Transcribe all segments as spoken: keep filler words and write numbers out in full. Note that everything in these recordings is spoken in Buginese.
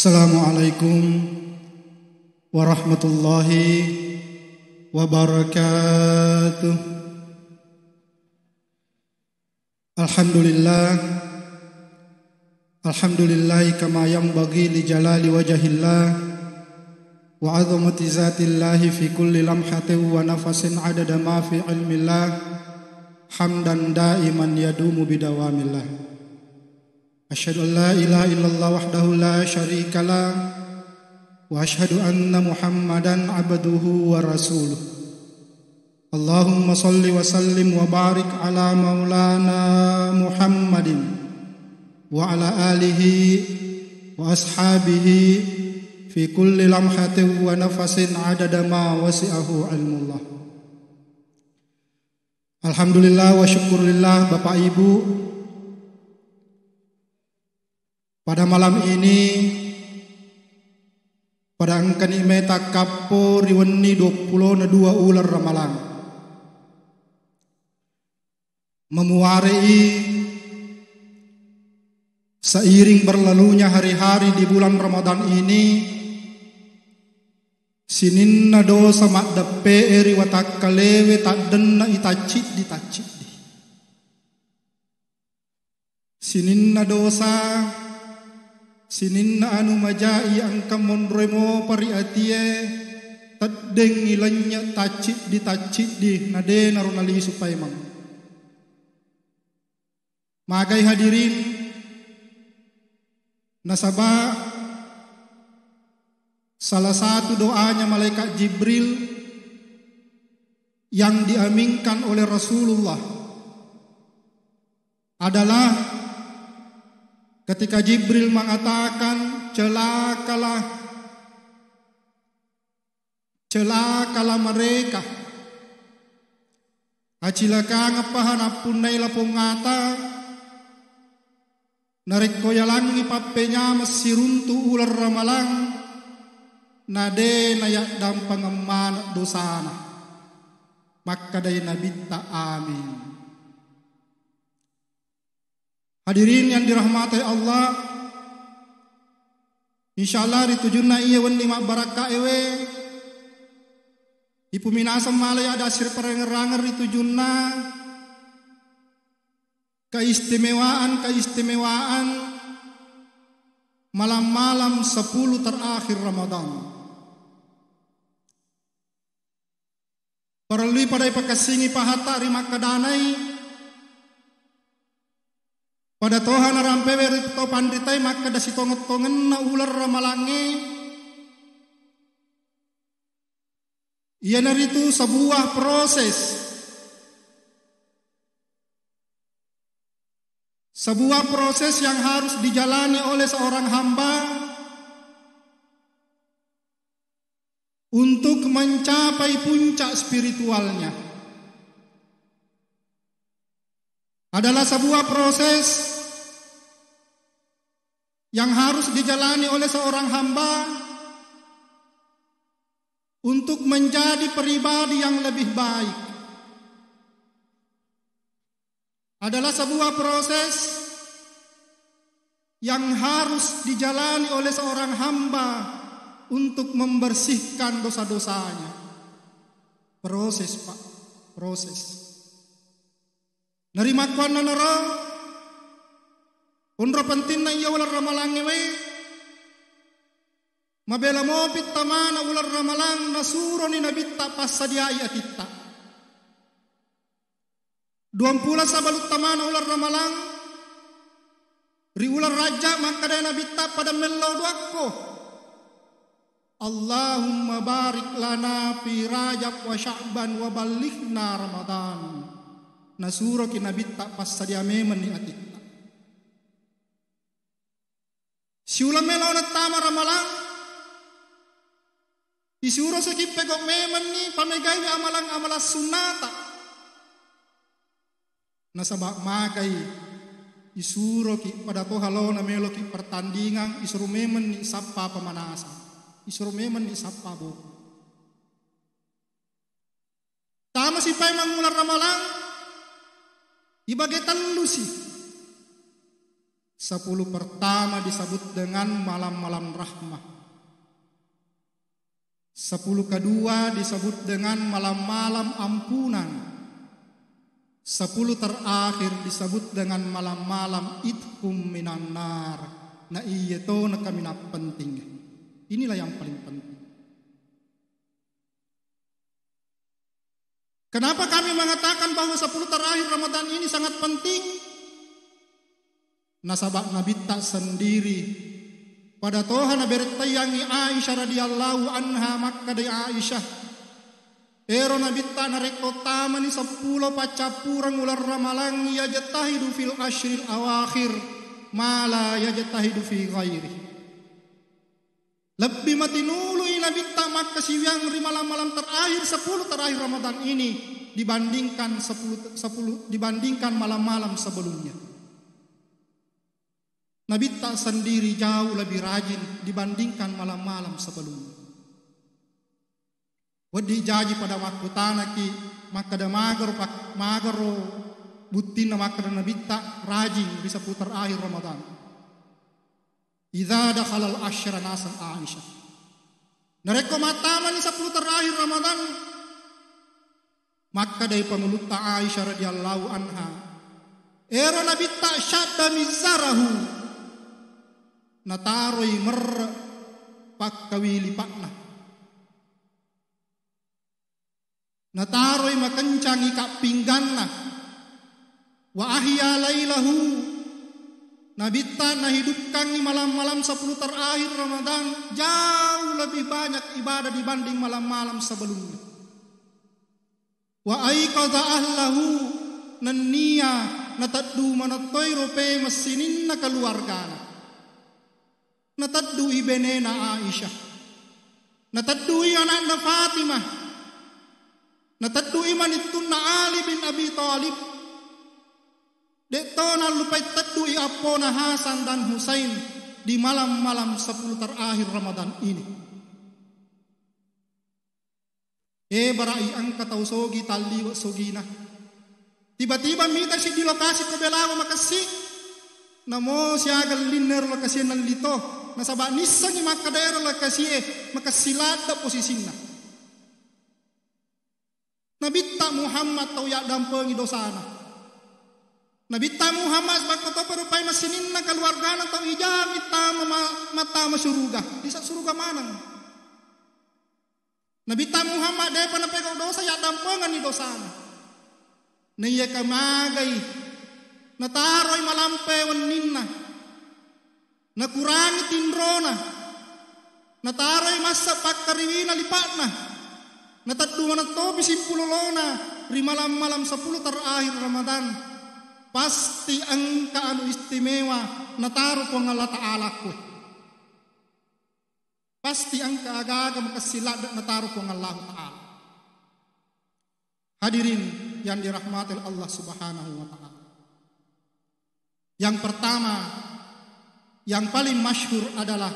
Assalamualaikum warahmatullahi wabarakatuh. Alhamdulillah. Alhamdulillahi kama yanbaghi li jalali wajhillah wa azamati zatillahi fi kulli lamhatin wa nafasin adada ma fi ilmillah, hamdan daiman yadumu bidawamillah. Asyhadu an la ilaha illallah wahdahu la syarikalah, wa asyhadu anna Muhammadan abduhu wa rasuluh. Allahumma salli wa sallim wa barik ala maulana Muhammadin wa ala alihi wa ashabihi fi kulli lamhatin wa nafasin adada ma wasi'ahu ilmullah. Alhamdulillah wa syukurillah, Bapak Ibu. Pada malam ini, pada engkani meta kappo ri wenni dua puluh dua uleng Ramalang. Memuarei seiring berlalunya hari-hari di bulan Ramadan ini, sininna dosa maddeppe'e ri watakkalewe taddenna itacciddi-tacciddi. Sininna dosa, sininna anu maja iya engka monroe mopa ri atie, teddengngi lennye tacciddi-tacciddi, na de naro nalisu paimeng. Magai hadirin, nasaba salah satu doanya malaikat Jibril yang diaminkan oleh Rasulullah adalah ketika Jibril mengatakan, "Celakalah, celakalah mereka, acilakangeppaha nappunnai lapongngata, narekko yalangngi pappenyameng siruntu uleng Ramalang, na de nayaddampengeng maneng dosana." Makkedai Nabitta, "Amin." Hadirin yang dirahmati Allah, insyaallah ri tujunna iya wenni mabbarakka ewe, ipuminaseng malai ada sirparengerangeng ri tujunna keistimewaan-keistimewaan malam-malam sepuluh terakhir Ramadan. Parellui pada ipakessingi pahatta ri makkedanai, pada toha narampewe ri to panritai makkeda sitongeng-tongenna uleng Ramalangnge, iyanaritu sebuah proses. Sebuah proses yang harus dijalani oleh seorang hamba untuk mencapai puncak spiritualnya. Adalah sebuah proses yang harus dijalani oleh seorang hamba untuk menjadi pribadi yang lebih baik. Adalah sebuah proses yang harus dijalani oleh seorang hamba untuk membersihkan dosa-dosanya. Proses, Pak, proses. Narimakkuannanaro, onro pentinna iya uleng Ramalangnge we, mabela mopi tamana uleng Ramalang, nasuroni Nabitta passadiai atitta. Duampulo sebelum tamana uleng Ramalang, ri uleng Rajab, makkeda Nabitta, "Pada mello duakko, Allahumma barik lana fi Rajab wa Sya'ban wa ballighna Ramadan." Nasuroki Nabitta passadia memenni atitta. Siuleng melona tama Ramalang, isuro saki pegau memenni pamegaiwi amalang-amalang sunnata. Nasaba magai isuroki pada toha laona meloki pertandingan, isuro memenni sappa pemanasan, isuro memenni sappa boku. Tama sipaimeng uleng Ramalang, ibage tellusi. Sepuluh pertama disebut dengan malam-malam rahmah. Sepuluh kedua disebut dengan malam-malam ampunan. Sepuluh terakhir disebut dengan malam-malam itkum minan nar. Na iye to na kami na penting. Inilah yang paling penting. Kenapa kami mengatakan bahwa sepuluh terakhir Ramadan ini sangat penting? Nasaba Nabitta sendiri pada toha naberettaiyangngi Aisyah radhiyallahu anha, makkeda Aisyah, ero Nabitta narekko tamani seppulo paccappureng uleng Ramalang, yajtahidu fil ashril awakhir ma la yajtahidu fi ghairi. Lebbi matinului Nabitta makkasiwiang ri malam-malam terakhir, sepuluh terakhir Ramadan ini dibandingkan sepuluh, sepuluh, dibandingkan malam-malam sebelumnya. Nabitta sendiri jauh lebih rajin dibandingkan malam-malam sebelumnya. Wedding jaji pada makkutanaki, makkeda magaro pak-, magaro buttinna makkeda Nabitta rajin ri sepuluh terakhir Ramadan. Idza dakhalal asyra, naseng Aisyah. Narekko mattamani sepuluh terakhir Ramadan, makkedai pangulutta Aisyah radhiyallahu anha, ero Nabitta syadda mizarahu, nataroi merre pakkawilipa'na. Nataroi makencang ika pingganna. Wa ahya lailahu. Nabitta nahidupkangngi malam-malam sepuluh terakhir Ramadan jauh lebih banyak ibadah dibanding malam-malam sebelumnya. Wa aiqadha ahlahu, nennia nateddu manettoi ro pemeng sininna keluargana. Nateddui benena Aisyah. Nateddui anakna Fatimah. Nateddui manittunna Ali bin Abi Thalib. De'to nallupai teddui appona Hasan dan Husain di malam-malam sepuluh terakhir Ramadan ini. Eh, bara'i engka tau sogi talliwe sogina. Tiba-tiba mita siddi lokasi ko Belawa makessi. Namo siaga linnero lokasi nallito. Nasaba nissengi makkeda ero lokasi e makessi ladde posisinna. Nabitta Muhammad tau yaddampengi dosana. Nabitta Muhammad bakko topa rupai massininna keluargana tau ijami tama ma-, mattama suruga. Disa suruga maneng. Nabitta Muhammad depa napegau dosa, yaddampengenni dosana. Naiya kamagai nataroi malampe wenninna, nakurangi tinrona, nataroi massa pakkariwina lipa'na, nateddu manettopi simpulolona ri malam-malam sepuluh terakhir Ramadan, pasti engka anu istimewa nataro Puang Allah Ta'ala kue. Pasti engka aga-aga makessing ladde nataro Puang Allahu Ta'ala. Hadirin yang dirahmati Allah Subhanahu wa Ta'ala. Yang pertama, yang paling masyhur adalah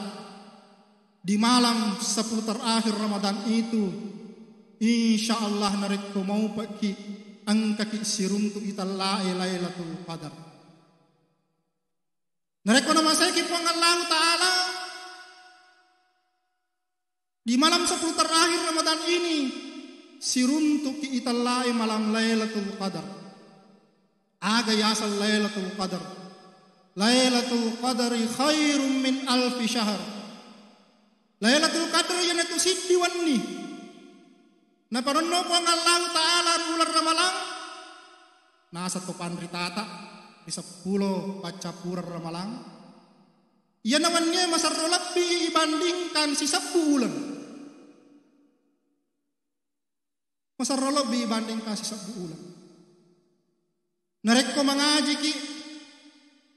di malam sepuluh terakhir Ramadan itu, insya Allah narekko maupekki engkaki siruntu itellae Lailatul Qadar. Narekko namaseiki Puang Allahu Ta'ala, di malam sepuluh terakhir Ramadan ini, siruntuki itellae malam Lailatul Qadar. Aga yaseng Lailatul Qadar? Lailatul Qadri khairum min alfi syahr. Lailatul Qadar iyanatu siddi wenni. Naparenno Puang Allahu Ta'ala ri uleng Ramalang, naseng to panritata ri seppulo paccappureng Ramalang. Iyana wennie maserro lebbi ibandingkan sisebbu uleng. Maserro lebbi ibandingkan sisebbu uleng. Narekko mangajiki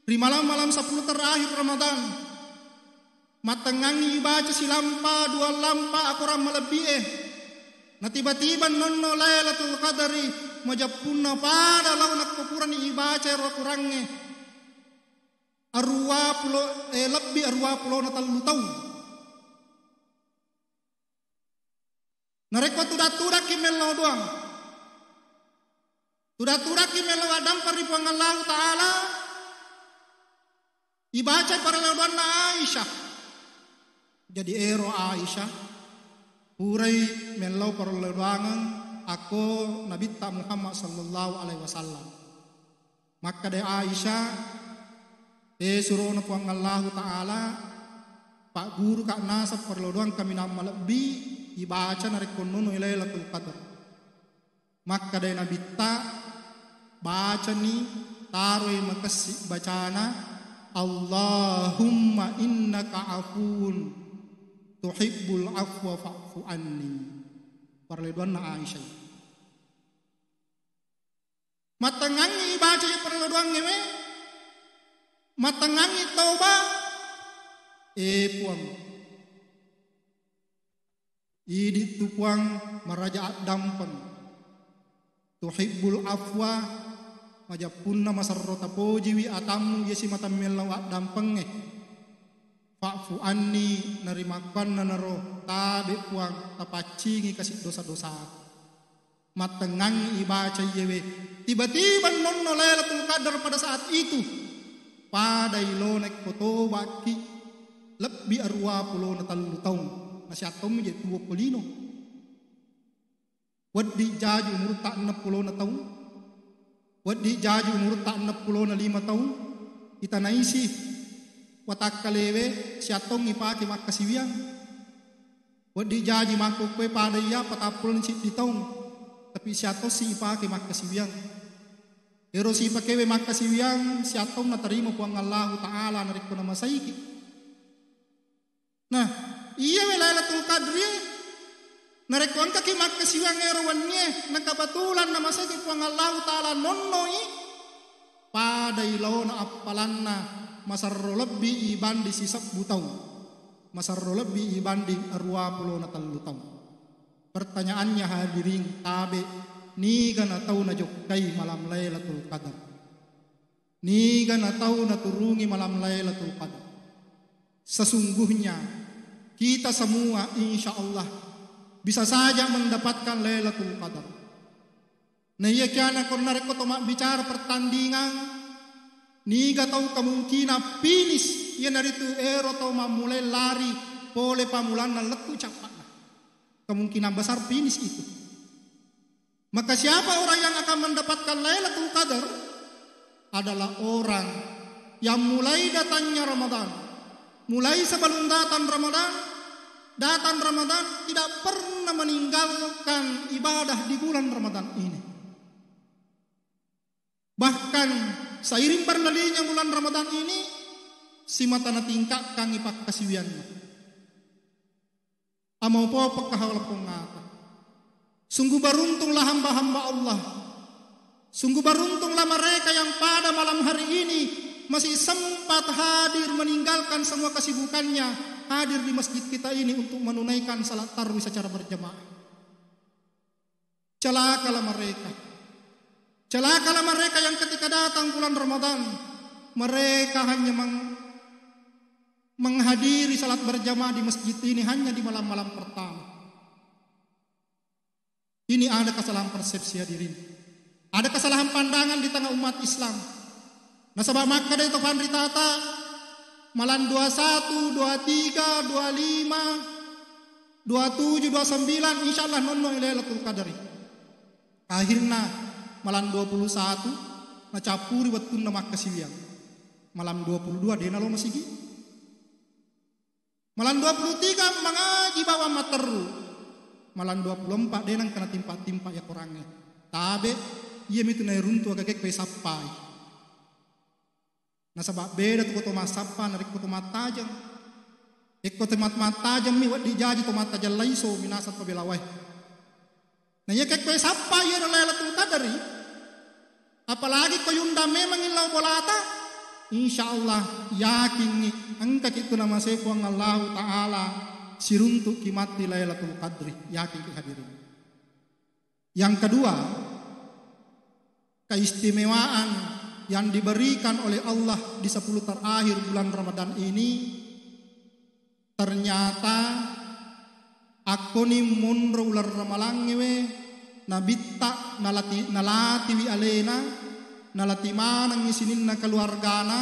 ri malam-malam sepuluh terakhir Ramadan, mattengngangngi ibaca silampa dua lampa akorang malebbi'e, natiba-tiba nonno Lailatul Qadari majeppunna pada lao nakko purani ibaca ero akorangnge aruwa pulo, eh, lebbi aruwa pulona tellu taung. Narekko tuda-tudakki mello doang, tuda-tudakki mello addampeng ri Puang Allahu Ta'ala, Ibacai parellau doanna Aisyah. Jadi ero Aisyah purai mellau parellau doangeng akko Nabitta Muhammad sallallahu alaihi wasallam. Makkeda Aisyah, "E surona Puang Allahu Ta'ala, pagguruka naseng parellau doang kaminang malebbi ibaca narekko nonno Lailatul Qadar." Makkeda Nabitta, "Bacani, taroi makessi bacana, Allahumma innaka afuwun tuhibbul afwa fa'fu anni." Parellau doanna Aisyah. Mattengngangngi ibaca iya parellau doangnge we. Mattengngangngi toba. E Puang, idi tu Puang maraja addampeng. Tuhibbul afwa, majeppunna maserro tapojiwi atammu iya simata mellau addampengnge. Fa'fu anni, narimakkuannanaro tabe Puang, tapaccingi kasi dosa-dosaku. Mattengngangngi ibaca iyewe. Tiba-tiba nonno Lailatul Qadar pada saat itu. Pada ilona ko tobakki lebbi aruwa pulona tellu taung. Na siattaummi je tuwo ko lino. Weddi jaji umurutta enneng pulona taung. Weddi jaji umurutta enneng pulona lima taung. Itanaisi watakkalewe siattaung ipake makkasiwiang. Wedding jaji makkukkué pada iya patappulo siddi taung, tapi siattossi ipake makkasiwiang. Ero sipakéwé makkasiwiang siattong natarima Puang Allahu Ta'ala narékko namasaiki. Nah, iya wé Lailatul Qadri, narékko engkaki makkasiwiang éro wennié, na kebetulan namasaiki Puang Allahu Ta'ala nonnoi, pada ilaona appalanna masarro lebbi ibanding sisebbu taung. Masarro lebbi ibanding aruwa pulona tellu taung. Pertanyaannya hadirin tabe, niga na tau najokkai malam Lailatul Qadar? Niga na tau naturungi malam Lailatul Qadar? Sesungguhnya kita semua insya Allah bisa saja mendapatkan Lailatul Qadar. Na iya kiana ko narékko to mabbicara pertandingan, niga tau kemungkinan finish, iyanaritu éro tau mammulai lari polé pammulanna lettu cappa'na. Kemungkinan besar finish itu. Maka siapa orang yang akan mendapatkan Lailatul Qadar? Adalah orang yang mulai datangnya Ramadan, mulai sebelum datang Ramadan, datang Ramadan tidak pernah meninggalkan ibadah di bulan Ramadan ini. Bahkan seiring berlalunya bulan Ramadan ini, simata natingkatkan ipakkasiwianna. Amau popekka hawala pongata. Sungguh beruntunglah hamba-hamba Allah. Sungguh beruntunglah mereka yang pada malam hari ini masih sempat hadir meninggalkan semua kesibukannya, hadir di masjid kita ini untuk menunaikan salat tarawih secara berjamaah. Celakalah mereka. Celakalah mereka yang ketika datang bulan Ramadan, mereka hanya meng-, menghadiri salat berjamaah di masjid ini hanya di malam-malam pertama. Ini ada kesalahan persepsi, hadirin. Ada kesalahan pandangan di tengah umat Islam. Nasaba makkeda to panritata, malam dua satu, dua tiga, dua lima, dua tujuh, dua sembilan, insya Allah nonno Lailatul Qadari. Akhirna malam dua puluh satu nacappuri wettunna makkasiwiang. Malam dua puluh dua dena lo masigi. Malam dua puluh tiga mangaji bawang matteru. Malam dua puluh empat dena engka natimpa-timpa ya korangnge. Tabe, iya mitu nairuntu agagek kue sappai. Nasaba beda tu ko to massappa narekko to mattajeng. Ekko to mat-, mattajeng mi wedding jaji to mattajeng laiso minasa to belawae. Na iya kekko sappa iyaro Lailatul Qadari, apalagi ko yundang memang illau bolata, insya Allah yakinni engka ki tu namasei Puang Allahu Ta'ala siruntuk ki matti Lailatul Qadri, yakin ki hadirin. Yang kedua, keistimewaan yang diberikan oleh Allah di sepuluh terakhir bulan Ramadan ini, ternyata akkoni monro uleng ramalangngewe, nabitta nalati-, nalatiwi alena, nalati manengngi sininna keluargana.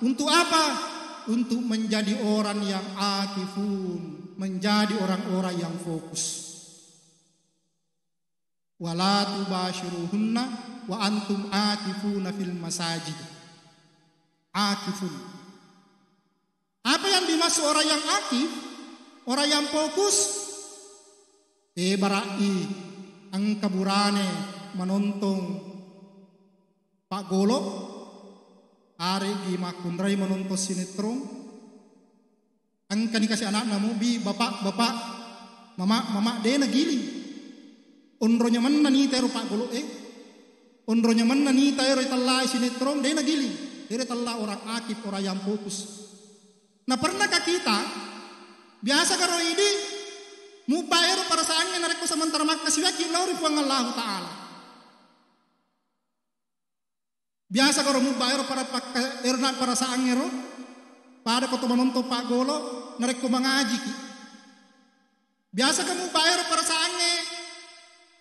Untuk apa? untuk menjadi orang yang akifun, menjadi orang-orang yang fokus. Wala tubashiruhunna wa antum akifuna fil masajid. Akifun. Apa yang dimaksud orang yang akif? Orang yang fokus. Eh, barai engka burane manontong paggolo, aregi makkunrai manontong sinetron, engkani kasi anakna mubi, "Bapak, bapak, mama, mama," de nagiling. Onro nyamenna nita ero paggolo e. Onro nyamenna nita ero itellai sinetron, de nagiling. Ero itella orang akif, orang yang fokus. Na pernahkah kita, biasa karo idi, mubba ero perasaannya narekko sementara makkasiwiakki lao ri Puang Allahu Ta'ala. Biasa karo mubba ero para pakka-, ero na perasaangngero, pada ko to manontong paggolo, narekko mangajiki. Biasa ka mubba ero perasaangnge,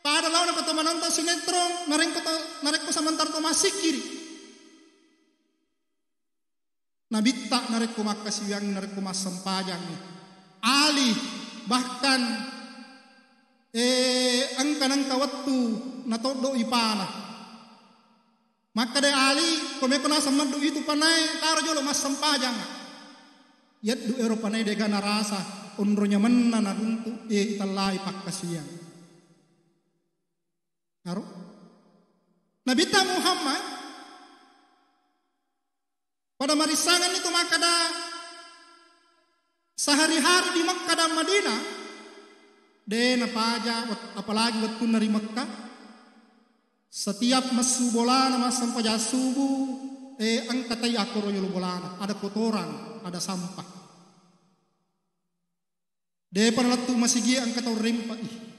pada lao na ko to manontong sinetron, narekko to, narekko sementara to massikkiri. Nabitta narekko makkasiwiang, narekko massempajangngi. Ali bahkan, eh, engka nengka wettu natoddo ipana. Makkeda Ali, "Ko meko naseng meddu itu panae, taro jolo massempajang." Yeddu ero panae dega narasa onro nyamenna naruntu, eh, itellai pakkasiwiang. Aro? Nabitta Muhammad pada marissangenni tu makkeda, sehari-hari di Mekkah dan Madinah, de napaja wet-, apalagi wettunna ri Mekkah, setiap messu bolana massempajang subuh, eh, engka tai akkoro yolo bolana, ada kotoran, ada sampah. Depa nalettu masigie engka tau rempai.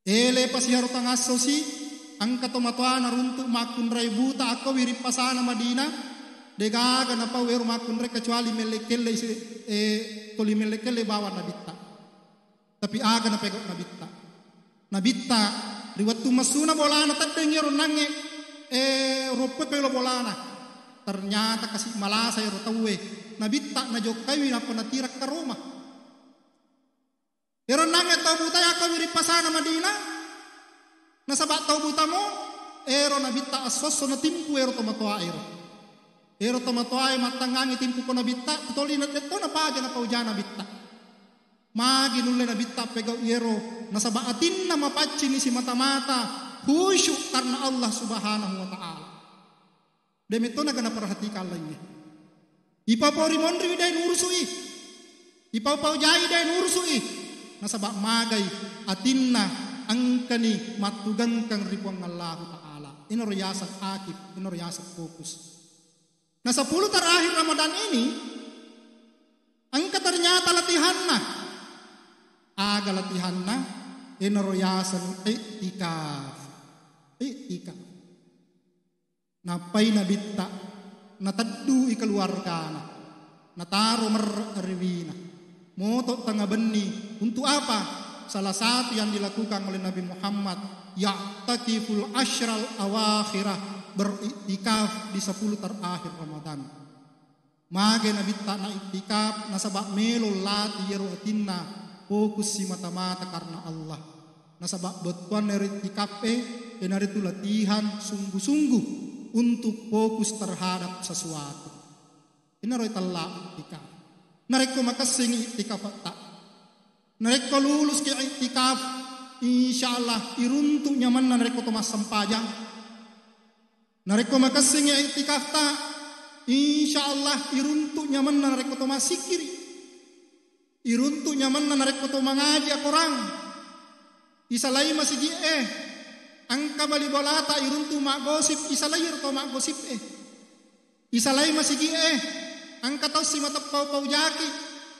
Ele pasiharo tangassosi, engka tomatoa naruntu makkunrai buta akko wiring pasana Madinah, degaga napau ero makkunrai kecuali melle kelle isi-, eh, toli melle kelle bawang Nabitta. Tapi aga napegau Nabitta. Nabitta ri wettu messuna bolana teddeng ero nangnge, eh, roppo pelo bolana. Ternyata kasi malasa ero tauwe. Nabitta najokkaiwi nappa natira karoma. Ero nangnge tau buta yakko wiring pasana Madinah, nasaba tau butamo, ero Nabitta esso-esso natimpu ero tomatoa ero. Ero tomatoae mattangngangi timpu ko Nabitta, tutoli na-, detto napaja napauja Nabitta. Magi nulle Nabitta pegau iyero, nasaba atinna mapaccini simata-mata, khusyuk karena Allah Subhanahu wa Ta'ala. De metto naga naperhatikang laingnge. Ipau-pau ri monriwi de nurusui. Ipau-pau jai de nurusui. Nasaba magai atinna engkani mattugengkeng ri Puang Allahu Ta'ala. Inaro yaseng akif, inaro yaseng fokus. Nah, sepuluh terakhir Ramadan ini, engka ternyata latihanna. Aga latihanna? Enaro yaseng iktikaf. Iktikaf. Nappai Nabitta, nateddui keluargana, nataro merre riwina. Moto tengnga benni, untuk apa? Salah satu yang dilakukan oleh Nabi Muhammad, ya'takiful ashral awakhirah, beriktikaf di sepuluh terakhir Ramadan. Mage Nabitta na iktikaf, nasaba melo lati iyaro atinna fokus simata-mata karena Allah. Nasaba bettuanna ero iktikaf e, iyanaritu latihan sungguh-sungguh untuk fokus terhadap sesuatu. Inaro itella iktikaf. Narekko makessingi iktikafatta, narekko luluski iktikaf, insyaallah iruntu nyamanna narekko to massempajang. Narekko makessingi iktikafta, insyaallah iruntu nyamanna narekko to massikkiri. Iruntu nyamanna narekko to mangaji akorang. Isalai masigi e, engka bali bolata iruntu maggosip, isalai ero to maggosip e. Isalai masigi e, engka tau simata pau-pau jaki,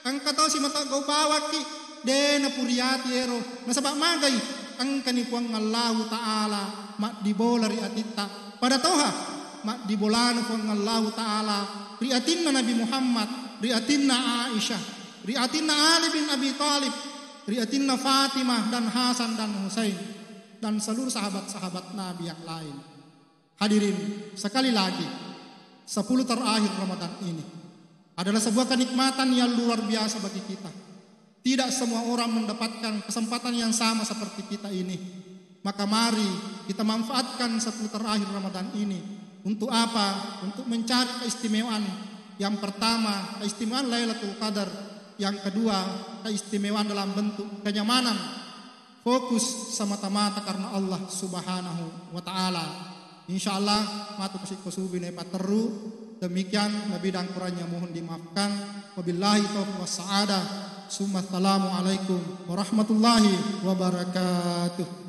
engka tau simata gau bawakki, de napuriati ero. Nasaba magai, engkani Puang Allahu Ta'ala maddibola ri atitta. Pada toha, maddibolana Puang Allahu Ta'ala ri atinna Nabi Muhammad, ri atinna Aisyah, ri atinna Ali bin Abi Thalib, ri atinna Fatimah dan Hasan dan Husain, dan seluruh sahabat-sahabat Nabi yang lain. Hadirin, sekali lagi, Sepuluh terakhir Ramadan ini adalah sebuah kenikmatan yang luar biasa bagi kita. Tidak semua orang mendapatkan kesempatan yang sama seperti kita ini. Maka mari kita manfaatkan sepuluh terakhir Ramadan ini. Untuk apa? Untuk mencari keistimewaan. Yang pertama, keistimewaan Lailatul Qadar. Yang kedua, keistimewaan dalam bentuk kenyamanan. Fokus semata-mata karena Allah Subhanahu wa Ta'ala. Insya Allah, matu kasi ko subi ne paterru. Demikian, lebih dan kurangnya mohon dimaafkan. Wabillahi taufiq wassa'adah. Summa assalamualaikum warahmatullahi wabarakatuh.